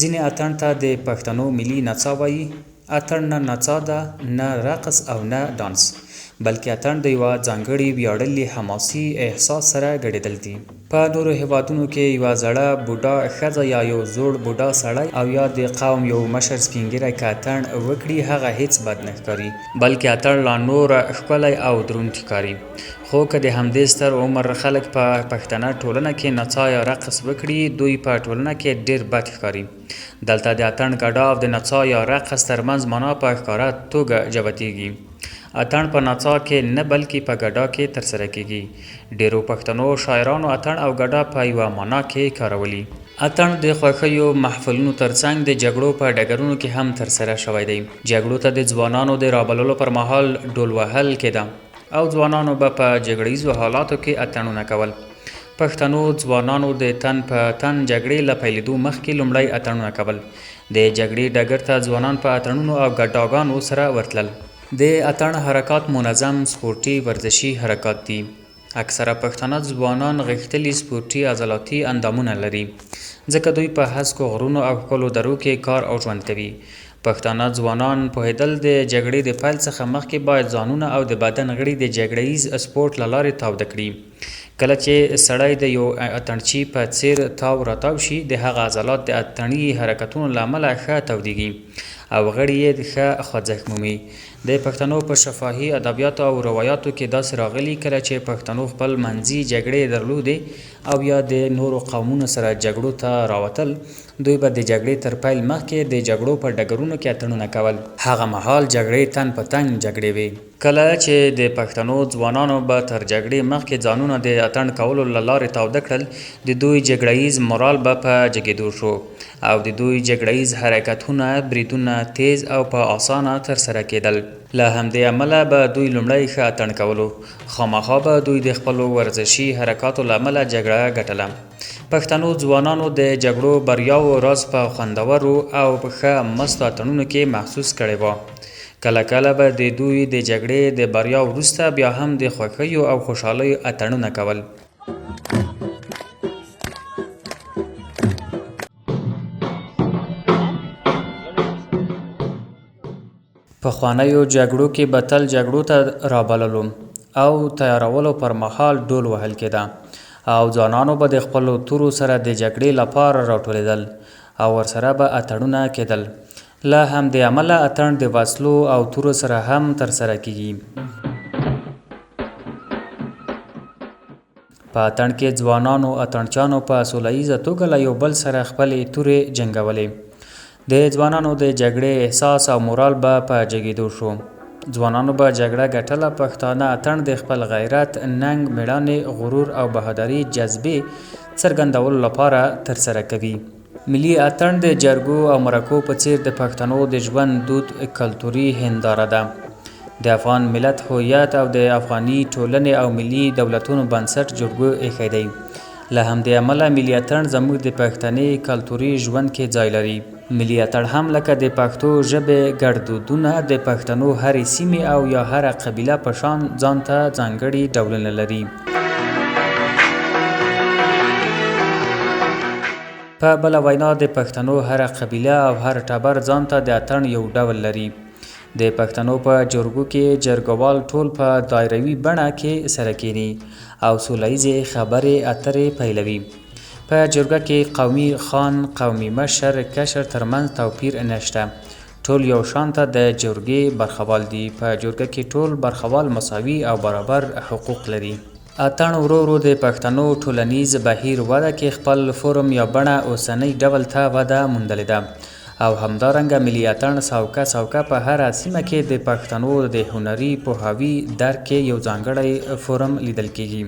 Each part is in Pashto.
ځینې اتڼ ته د پښتنو ملي نڅا وایي. اتڼ نه نڅا ده، نه رقص او نه ډانس، بلکې اتڼ د یوه ځانګړي ویاړلي حماسي احساس سره ګډېدل دي. په نورو هېوادونو کې یوه زړه بوډا ښځه یا یو زوړ بوډا سړی او یا د قوم یو مشر سپین ږیری که اتڼ وکړي هغه هېڅ بد نه ښکاري، بلکې اتڼ لا نور ښکلی او دروند ښکاري. خو که د همدې ستر عمر خلک په پښتنه ټولنه کې نڅا یا رقص وکړي دوی په ټولنه کې ډېر بد ښکاري. دلته د اتڼ ګډا او د نڅا یا رقص ترمنځ مانا په ښکاره توګه جوتېږي. اتڼ په نڅا کې نه بلکې په ګډا کې ترسره کېږي. ډېرو پښتنو شاعرانو اتڼ او ګډا په یوه مانا کې کارولي. اتڼ د خوښیو محفلونو ترڅنګ د جګړو په ډګرونو کې هم ترسره شوی دی. جګړو ته د ځوانانو د رابللو پر مهال ډول وهل کېده او ځوانانو به په جګړه ییزو حالاتو کې اتڼونه کول. پښتنو ځوانانو د تن په تن جګړې له پیلېدو مخکې لومړی اتڼونه کول. د جګړې ډګر ته ځوانان په اتڼونو او ګډاګانو سره ورتلل. د اتڼ حرکات منظم سپورټي ورزشي حرکات دي. اکثره پښتانه ځوانان غښتلي سپورټي عضلاتي اندامونه لري، ځکه دوی په هسکو غرونو او ښکلو درو کې کار او ژوند کوي. پښتانه ځوانان پوهېدل د جګړې د پیل څخه مخکې باید ځانونه او د بدن غړي د جګړه ییز سپورټ له لارې تاوده کړي. کله چې سړی د یو اتڼچي په څېر تاو راتاو شي، د هغه عضلات د اتڼي حرکتونو له امله ښه تودېږي او غړي یې ښه خوځښت مومي. د پښتنو په شفاهي ادبیاتو او روایاتو کې داسې راغلي، کله چې پښتنو خپل منځي جګړې درلودې او یا د نورو قومونو سره جګړو ته راوتل، دوی به د جګړې تر پیل مخکې د جګړو په ډګرونو کې اتڼونه کول. هغه مهال جګړې تن په تن جګړې وې. کله چې د پښتنو ځوانانو به تر جګړې مخکې ځانونه د اتڼ کولو له لارې تاوده کړل، د دوی جګړه ییز مورال به په جګېدو شو او د دوی جګړه ییز حرکتونه، بریدونه تېز او په اسانه ترسره کېدل. له همدې امله به دوی لومړی ښه اتڼ کولو. خامخا به دوی د خپلو ورزشي حرکاتو له امله جګړه ګټله. پښتنو ځوانانو د جګړو بریاوو راز په خوندورو او ښه مستو اتڼونو کې محسوس کړی و. کله کله به د دوی د جګړې د بریا وروسته بیا هم د خوښیو او خوشحالیو اتڼونه کول. پخوانیو جګړو کې به تل جګړو ته رابللو او تیارولو پر مهال ډول وهل کېده او ځوانانو به د خپلو تورو سره د جګړې لپاره راټولېدل او ورسره به اتڼونه کېدل. له همدې امله اتڼ د وسلو او تورو سره هم ترسره کېږي. په اتڼ کې ځوانانو اتڼچیانو په سوله ییزه توګه له یو بل سره خپلې تورې جنګولې. د ځوانانو د جګړې احساس او مورال به په جګېدو شو. ځوانانو به جګړه ګټله. پښتانه اتڼ د خپل غیرت، ننګ، مېړانې، غرور او بهادري جذبې څرګندولو لپاره ترسره کوي. ملي اتڼ د جرګو او مرکو په څېر د پښتنو د ژوند دود کلتوري هېنداره ده. د افغان ملت هویت او د افغاني ټولنې او ملي دولتونو بنسټ جرګو اېښی دی. له همدې امله ملي اتڼ زموږ د پښتني کلتوري ژوند کې ځای لري. ملي اتڼ هم لکه د پښتو ژبې ګډ دودونه د پښتنو هرې سیمې او یا هره قبیله په شان ځان ته ځانګړي ډولونه لري. په بله وینا د پښتنو هره قبیله او هر ټبر ځان ته د اتڼ یو ډول لري. د پښتنو په جرګو کې جرګوال ټول په دایروي بڼه کې سره کیني او سوله ییزې خبرې اترې پیلوي. په جرګه کې قومي خان، قومي مشر، کشر ترمنځ توپیر نشته. ټول یو شان ته د جرګې برخوال دي. په جرګه کې ټول برخوال مساوي او برابر حقوق لري. اتڼ ورو ورو د پښتنو ټولنیز بهیر وده کې خپل فورم یا بڼه اوسنۍ ډول ته وده موندلې ده او همدارنګه ملي اتڼ سوکه سوکه په هره سیمه کې د پښتنو د هنري پوهاوي درک کې یو ځانګړی فورم لیدل کیږي.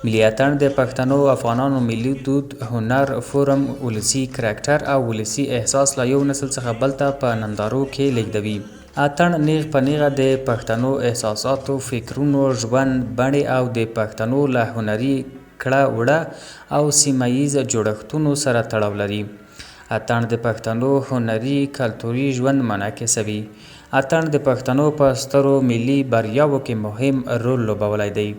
ملي اتڼ د پښتنو افغانانو ملي دود، هنر، فورم، ولسي کرکټر او ولسي احساس له یو نسل څخه بل ته په نندارو کې لیږدوي. اتڼ نېغ په نېغه د پښتنو احساساتو، فکرونو، ژوند بڼې او د پښتنو له هنري کړه وړه او سیمه ییز جوړښتونو سره تړاو لري. اتڼ د پښتنو هنري کلتوري ژوند منعکسوي. اتڼ د پښتنو په سترو ملي بریاوو کې مهم رول لوبولی دی.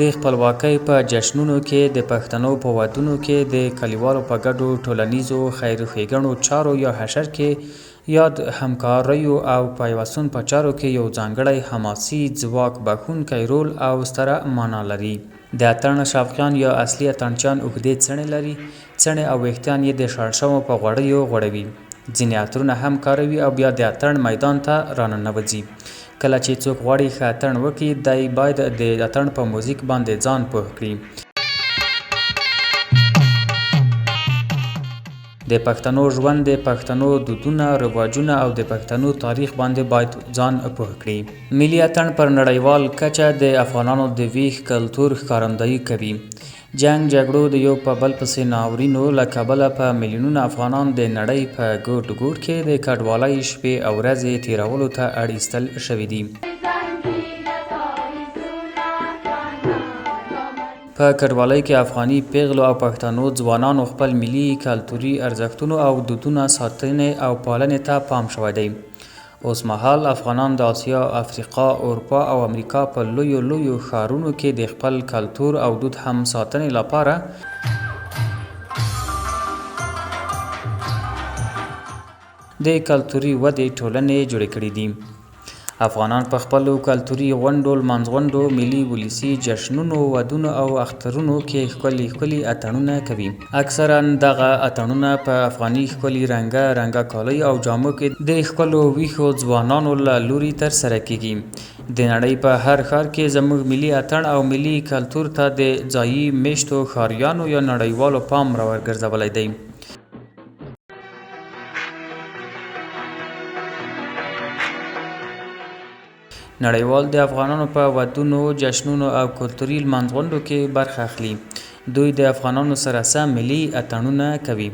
د خپلواکۍ په جشنونو کې، د پښتنو په ودونو کې، د کلیوالو په ګډو ټولنیزو خیر ښېګڼو چارو یا حشر کې یاد همکاریو او پیوستون په چارو کې یو ځانګړی حماسي ځواک بښونکی رول او ستره مانا لري. د اتڼ شوقیان یا اصلي اتڼچیان اوږدې څڼې لري، څڼې او ویښتان یې د شړشمو په غوړیو غوړوي، ځینې عطرونه هم کاروي او بیا د اتڼ میدان ته راننوځي. کله چې څوک غواړي ښه اتڼ وکړي، دی باید د اتڼ په موزیک باندې ځان پوه کړي. د پښتنو ژوند، د پښتنو دودونه، رواجونه او د پښتنو تاریخ باندې باید ځان پوه کړي. ملي اتڼ پر نړیوال کچه د افغانانو د ویښ کلتور ښکارندویي کوي. جنګ جګړو د یو په بل پسې ناورینو له کبله په میلیونونه افغانان د نړۍ په ګوټ ګوټ کې د کډوالۍ شپې او ورځې تېرولو ته اړ ایستل شوي دي. په کډوالۍ کې افغاني پېغلو او پښتنو ځوانانو خپل ملي کلتوري ارزښتونو او دودونه ساتنې او پالنې ته پام شوی دی. اوسمهال افغانان د اسیا، افریقا، اروپا او امریکا په لویو لویو ښارونو کې د خپل کلتور او دود هم ساتنې لپاره د کلتوري ودې ټولنې جوړې کړې دي. افغانان په خپلو کلتوري غونډو، لمانځغونډو، ملي ولسي جشنونو، ودونو او اخترونو کې ښکلي ښکلي اتڼونه کوي. اکثراً دغه اتڼونه په افغاني ښکلي رنګه رنګه کالیو او جامو کې د ښکلو ویښو ځوانانو له لوري ترسره کیږي. د نړۍ په هر ښار کې زموږ ملي اتڼ او ملي کلتور ته د ځايي میشتو ښاریانو یا نړیوالو پام راورګرځولی دی. نړیوال د افغانانو په ودونو، جشنونو او کلتوري لمانځغونډو کې برخه اخلي. دوی د افغانانو سره سم ملي اتڼونه کوي.